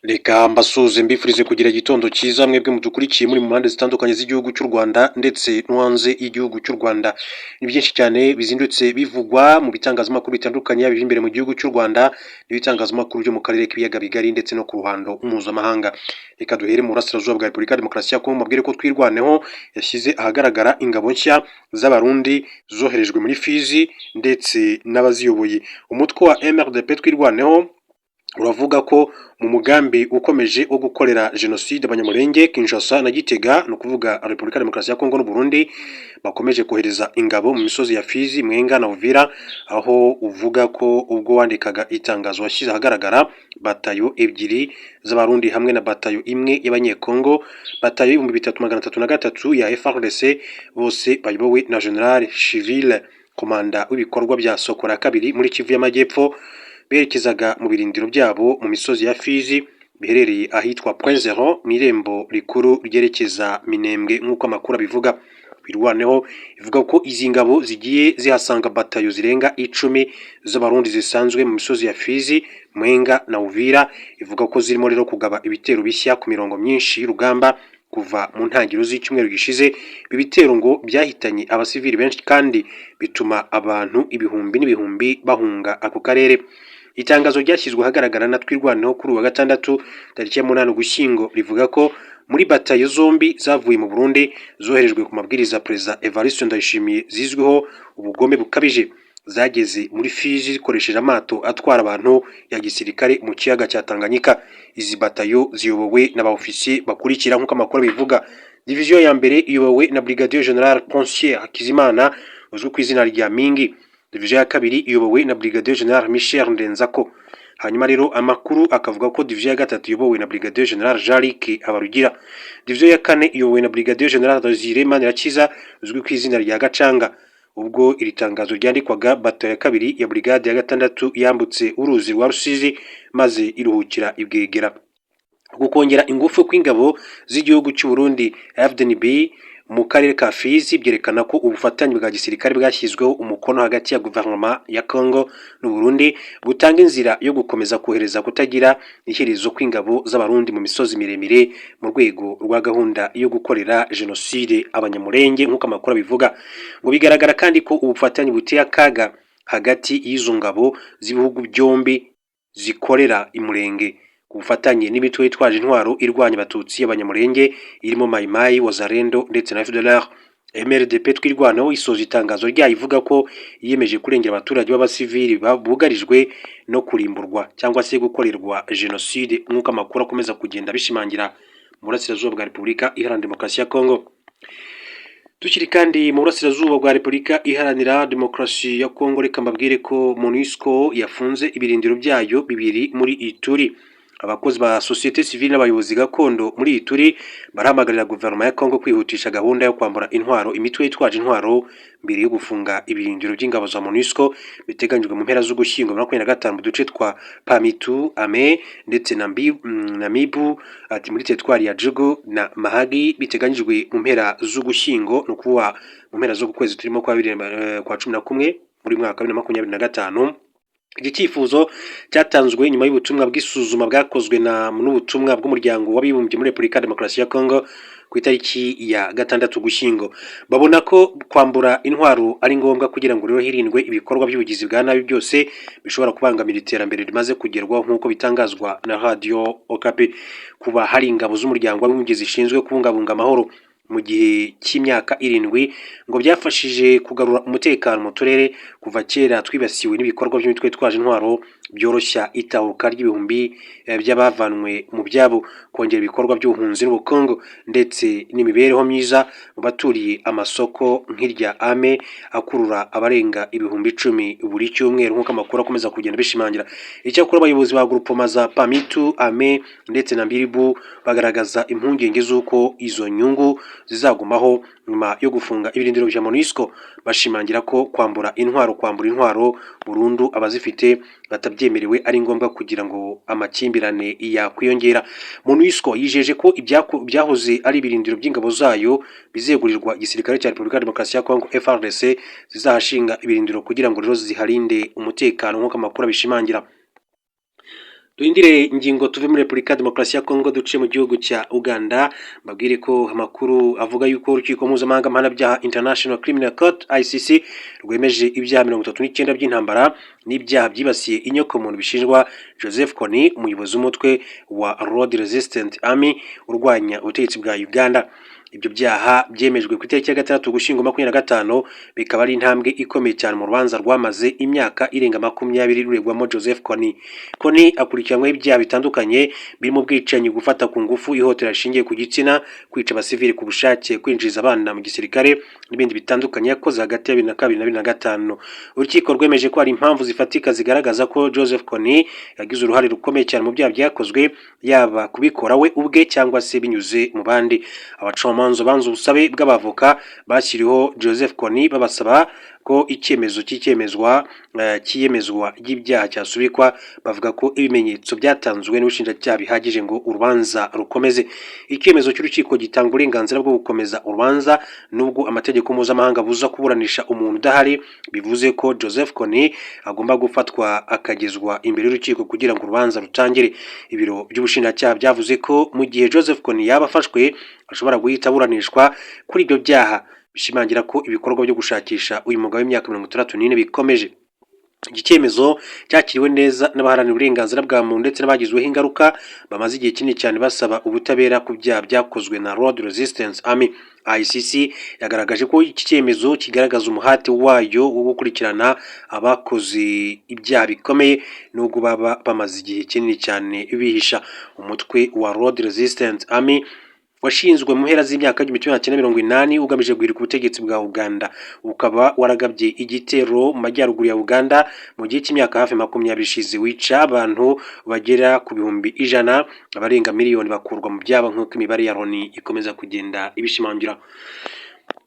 Reka mbasuhuze, mbifurize kugira igitondo cyiza, mwebwe mudukurikiye muri mu mpande zitandukanye z'igihugu cy'u Rwanda ndetse no hanze y'igihugu cy'u Rwanda. Ni byinshi cyane bizindutse bivugwa mu bitangazamakuru bitandukanye, yaba imbere mu gihugu cy'u Rwanda n'ibitangazamakuru byo mu karere k'ibiyaga bigari ndetse no ku ruhando mpuzamahanga. Reka duhere mu burasirazuba bwa Repubulika ya Demokarasi ya Kongo, mbabwire ko Twirwaneho yashyize ahagaragara ingabo nshya z'Abarundi zoherejwe muri Fizi ndetse n'abaziyoboye. Umutwe wa MRDP Twirwaneho uravuga ko mu mugambi ukomeje wo gukorera jenoside Abanyamulenge, Kinshasa na Gitega, ni ukuvuga Repubulika ya Demokarasi ya Kongo n'u Burundi, bakomeje kohereza ingabo mu misozi ya Fizi, Mwenga na Uvira, aho uvuga ko ubwo wandikaga itangazo washyize ahagaragara batayo ebyiri z'Abarundi hamwe na batayo imwe y'Abanyekongo, batayo 3303 ya FARDC, bose bayobowe na General Chivile, komanda w'ibikorwa bya Sokola 2 muri Kivu y'Amajyepfo, berekezaga mu birindiro byabo mu misozi ya Fizi biherereye ahitwa Point Zero, mu irembo rikuru ryerekeza Minembwe, nk'uko amakuru abivuga. Twirwaneho ivuga ko izi ngabo zigiye zihasanga batayo zirenga 10 z'Abarundi zisanzwe mu misozi ya Fizi, Mwenga na Uvira. Ivuga ko zirimo rero kugaba ibitero bishya ku mirongo myinshi y'urugamba kuva mu ntangiriro z'icyumweru gishize. Ibi bitero ngo byahitanye abasivili benshi kandi bituma abantu ibihumbi n'ibihumbi bahunga ako karere. Itangazo ryashyizwe ahagaragara na Twirwaneho kuri uwa gatandatu tariki ya 8 Ugushyingo rivuga ko muri batayo zombi zavuye mu Burundi zoherejwe ku mabwiriza ya Perezida Evariste Ndayishimiye zizwiho ubugome bukabije, zageze muri Fizi zikoresheje amato atwara abantu ya gisirikare mu kiyaga cya Tanganyika. Izi batayo ziyobowe n'aba ofisiye bakurikira, nk'uko amakuru abivuga: Division ya mbere iyobowe na Brigadier General Ponsier Hakizimana uzwi ku izina rya Mingi. Division ya kabiri iyobowe na Brigadier General Michel Ndenzako. Hanyuma rero amakuru akavuga ko division ya gatatu iyobowe na Brigadier General Jean-Luc Habarugira. Division ya kane iyobowe na Brigadier General Desire Manirakiza uzwi ku izina rya Gacanga. Ubwo iri tangazo ryandikwaga, bato ya kabiri ya brigade ya gatandatu yambutse uruzi rwa Rusizi maze iruhukira ibwegera. Gukongera ingufu kw'ingabo z'igihugu cy'u Burundi FDNB mu karere ka Fizi byerekana ko ubufatanye bwa gisirikare bwashyizweho umukono hagati ya guverinoma ya Congo n'u Burundi butanga inzira yo gukomeza kohereza kutagira iherezo kw'ingabo z'Abarundi mu misozi miremire mu rwego rwa gahunda yo gukorera jenoside Abanyamulenge, nk'uko amakuru abivuga. Ngo bigaragara kandi ko ubufatanye buteye akaga hagati y'izo ngabo z'ibihugu byombi zikorera Imurenge ku bufatanye n'imitwe yitwaje intwaro irwanya Abatutsi y'Abanyamulenge irimo Mayimayi, Wazalendo ndetse na FDLR. MRDP Twirwaneho isoza itangazo ryayo ivuga ko yiyemeje kurengera abaturage b'abasivili bugarijwe no kurimburwa cyangwa se gukorerwa jenoside, nk'uko amakuru akomeza kugenda bishimangira mu burasirazuba bwa Repubulika Iharanira Demokarasi ya Kongo. Tukiri kandi mu burasirazuba bwa Repubulika Iharanira Demokarasi ya Kongo, reka mbabwire ko MONUSCO yafunze ibirindiro byayo bibiri muri Ituri. Abakozi ba sosiyete sivile n'abayobozi gakondo muri Ituri barahamagarira guverinoma ya Kongo kwihutisha gahunda yo kwambura intwaro imitwe yitwaje intwaro mbere yo gufunga ibirindiro by'ingabo za MONUSCO biteganyijwe mu mpera z'Ugushyingo 25 mu duce twa Pamitu, Ame ndetse na Mibu, ati muri teritwari ya Djugu na Mahagi, biteganyijwe mu mpera z'Ugushyingo, ni ukuvuga mu mpera z'uku kwezi turimo kwa bibiri kwa 11 muri mwaka wa 2025. Iki cyifuzo cyatanzwe nyuma y'ubutumwa bw'isuzuma bwakozwe na n'ubutumwa bw'Umuryango w'Abibumbye muri Repubulika ya Demokarasi ya Kongo ku itariki ya 6 Ugushyingo. Babona ko kwambura intwaro ari ngombwa kugira ngo rero hirindwe ibikorwa by'ubugizi bwa nabi byose bishobora kubangamira iterambere rimaze kugerwaho, nk'uko bitangazwa na Radiyo Okapi. Kuba hari ingabo z'Umuryango w'Abibumbye zishinzwe kubungabunga amahoro mu gihe cy'imyaka 7 ngo byafashije kugarura umutekano mu turere kuva kera twibasiwe n'ibikorwa by'imitwe itwaje intwaro, byoroshya itahuka ry'ibihumbi by'abavanwe mu byabo, kongera ibikorwa by'ubuhunzi n'ubukungu ndetse n'imibereho myiza mu baturiye amasoko nk'irya Ame akurura abarenga 10,000 buri cyumweru, nk'uko amakuru akomeza kugenda bishimangira. Icyakora abayobozi ba grupoma za Pamitu, Ame ndetse na Mbiribu bagaragaza impungenge z'uko izo nyungu zizagumaho nyuma yo gufunga ibirindiro bya MONUSCO. Bashimangira ko kwambura intwaro burundu abazifite batabyemerewe ari ngombwa kugira ngo amakimbirane yakwiyongera. MONUSCO yijeje ko ibyahoze ari ibirindiro by'ingabo zayo bizegurirwa igisirikare cya Repubulika ya Demokarasi ya Kongo FARDC, zizahashinga ibirindiro kugira ngo rero ziharinde umutekano, nk'uko amakuru abishimangira. Duhindire ingingo, tuve muri Repubulika ya Demokarasi ya Kongo, duce mu gihugu cya Uganda. Mbabwire ko amakuru avuga yuko urukiko mpuzamahanga mpanabyaha, International Criminal Court, ICC, rwemeje ibyaha 39 by'intambara n'ibyaha byibasiye inyokomuntu bishinjwa Joseph Kony, umuyobozi w'umutwe wa Lord Resistance Army urwanya ubutegetsi bwa Uganda. Ibyo byaha byemejwe ku itariki ya 6 Ugushyingo 25, bikaba ari intambwe ikomeye cyane mu rubanza rwamaze imyaka irenga 20 ruregwamo Joseph Kony. Kony akurikiranyweho ibyaha bitandukanye birimo ubwicanyi, gufata ku ngufu, ihohotera rishingiye ku gitsina, kwica abasivili ku bushake, kwinjiza abana mu gisirikare n'ibindi bitandukanye yakoze hagati ya 2002 na 2005. Urukiko rwemeje ko hari impamvu zifatika zigaragaza ko Joseph Kony yagize uruhare rukomeye cyane mu byaha byakozwe, yaba kubikora we ubwe cyangwa se binyuze mu bandi. Abacamanza banze ubusabe bw'abavoka bashyiriweho Joseph Kony, babasaba ko icyemezo cy'iyemezwa ry'ibyaha cyasubikwa, bavuga ko ibimenyetso byatanzwe n'ubushinjacyaha bihagije ngo urubanza rukomeze. Icyemezo cy'urukiko gitanga uburenganzira bwo gukomeza urubanza nubwo amategeko mpuzamahanga abuza kuburanisha umuntu udahari. Bivuze ko Joseph Kony agomba gufatwa akagezwa imbere y'urukiko kugira ngo urubanza rutangire. Ibiro by'ubushinjacyaha byavuze ko mu gihe Joseph Kony yaba afashwe, ashobora guhita aburanishwa kuri ibyo byaha, bishimangira ko ibikorwa byo gushakisha uyu mugabo w'imyaka 64 bikomeje. Iki cyemezo cyakiriwe neza n'abaharanira uburenganzira bwa muntu ndetse n'abagizweho ingaruka, bamaze igihe kinini cyane basaba ubutabera ku byaha byakozwe na Lord Resistance Army. ICC yagaragaje ko iki cyemezo kigaragaza umuhate wayo wo gukurikirana abakoze ibyaha bikomeye, nubwo baba bamaze igihe kinini cyane bihisha. Umutwe wa Lord Resistance Army washinzwe mu mpera z'imyaka 1980, ugamije guhirika ubutegetsi bwa Uganda, ukaba waragabye igitero mu majyaruguru ya Uganda mu gihe cy'imyaka hafi 20 ishize, wica abantu bagera ku 100,000, abarenga miliyoni bakurwa mu byabo, nk'uko imibare ya Loni ikomeza kugenda ibishimangira.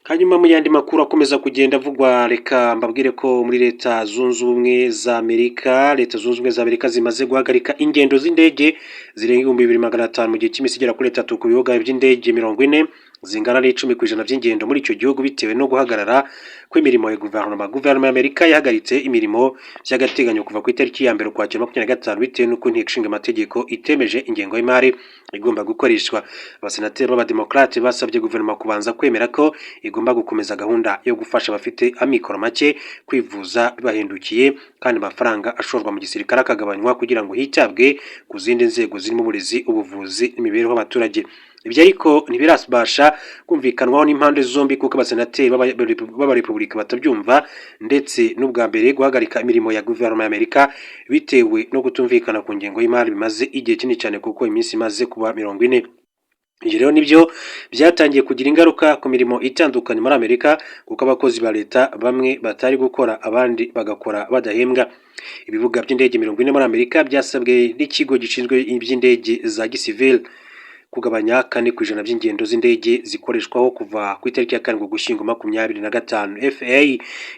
Hanyuma mu yandi makuru akomeza kugenda avugwa, reka mbabwire ko muri Leta Zunze Ubumwe za Amerika, Leta Zunze Ubumwe za Amerika zimaze guhagarika ingendo z'indege zirenga 2500 mu gihe cy'iminsi igera kuri 3 ku bibuga by'indege 40, zingana n'10% by'ingendo muri icyo gihugu, bitewe no guhagarara kw'imirimo ya guverinoma. Guverinoma ya Amerika yahagaritse imirimo by'agateganyo kuva ku itariki ya 1 Ukwakira 25, bitewe n'uko inteko ishinga amategeko itemeje ingengo y'imari igomba gukoreshwa. Abasenateri b'Abademokarate basabye guverinoma kubanza kwemera ko igomba gukomeza gahunda yo gufasha abafite amikoro make kwivuza bibahendukiye, kandi amafaranga ashorwa mu gisirikare akagabanywa kugira ngo hitabwe ku zindi nzego zirimo uburezi, ubuvuzi n'imibereho y'abaturage. Ibyo ariko ntibirabasha kumvikanwaho n'impande zombi, kuko abasenateri b'Abarepubulika batabyumva. Ndetse n'ubwa mbere guhagarika imirimo ya guverinoma ya Amerika bitewe no kutumvikana ku ngengo y'imari bimaze igihe kinini cyane, kuko iminsi imaze kuba 40. Ibyo rero nibyo byatangiye kugira ingaruka ku mirimo itandukanye muri Amerika, kuko abakozi ba leta bamwe batari gukora, abandi bagakora badahembwa. Ibibuga by'indege 40 muri Amerika byasabwe n'ikigo gishinzwe iby'indege za gisivile kugabanya 4% by'ingendo z'indege zikoreshwaho kuva ku itariki ya 7 Ugushyingo 25. FAA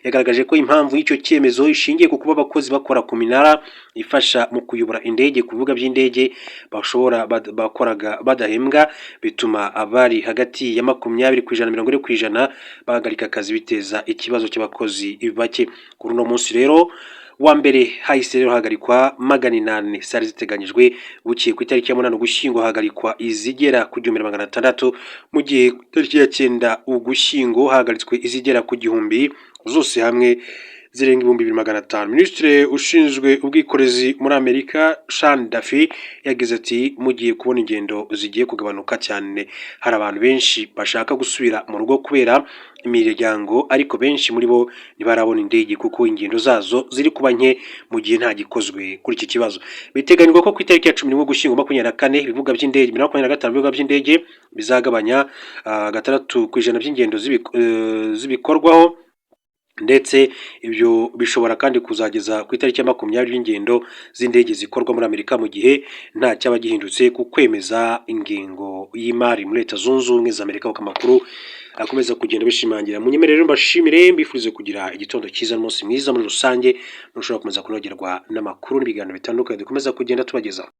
yagaragaje ko impamvu y'icyo cyemezo ishingiye ku kuba abakozi bakora ku minara ifasha mu kuyobora indege ku bibuga by'indege bashobora bakoraga badahembwa, bituma abari hagati ya 20%, 40% bahagarika akazi, biteza ikibazo cy'abakozi bake. Kuri uno munsi rero wa mbere hahise rero hagarikwa 800 zari ziteganyijwe. Bukiye ku itariki ya 8 Ugushyingo hagarikwa izigera ku 1600, mu gihe ku itariki ya 9 Ugushyingo hahagaritswe izigera ku 1000, zose hamwe zirenga 2500. Minisitiri ushinzwe ubwikorezi muri Amerika, Sean Duffy, yagize ati: "Mugiye kubona ingendo zigiye kugabanuka cyane. Hari abantu benshi bashaka gusubira mu rugo kubera imiryango, ariko benshi muri bo ntibarabona indege kuko ingendo zazo ziri kuba nke mu gihe nta gikozwe kuri iki kibazo." Biteganyijwe ko ku itariki ya 11 Ugushyingo 24 ibibuga by'indege 2025 ibibuga by'indege bizagabanya 6% by'ingendo zibikorwaho, ndetse ibyo bishobora kandi kuzageza ku itariki ya 20 y'ingendo z'indege zikorwa muri Amerika, mu gihe nta cyaba gihindutse ku kwemeza ingengo y'imari muri Leta Zunze Ubumwe za Amerika, kuko amakuru akomeza kugenda bishimangira. Munyemerere rero mbashimire, mbifurize kugira igitondo cyiza n'umunsi mwiza muri rusange, mushobora gukomeza kunogerwa n'amakuru n'ibiganiro bitandukanye dukomeza kugenda tubagezaho.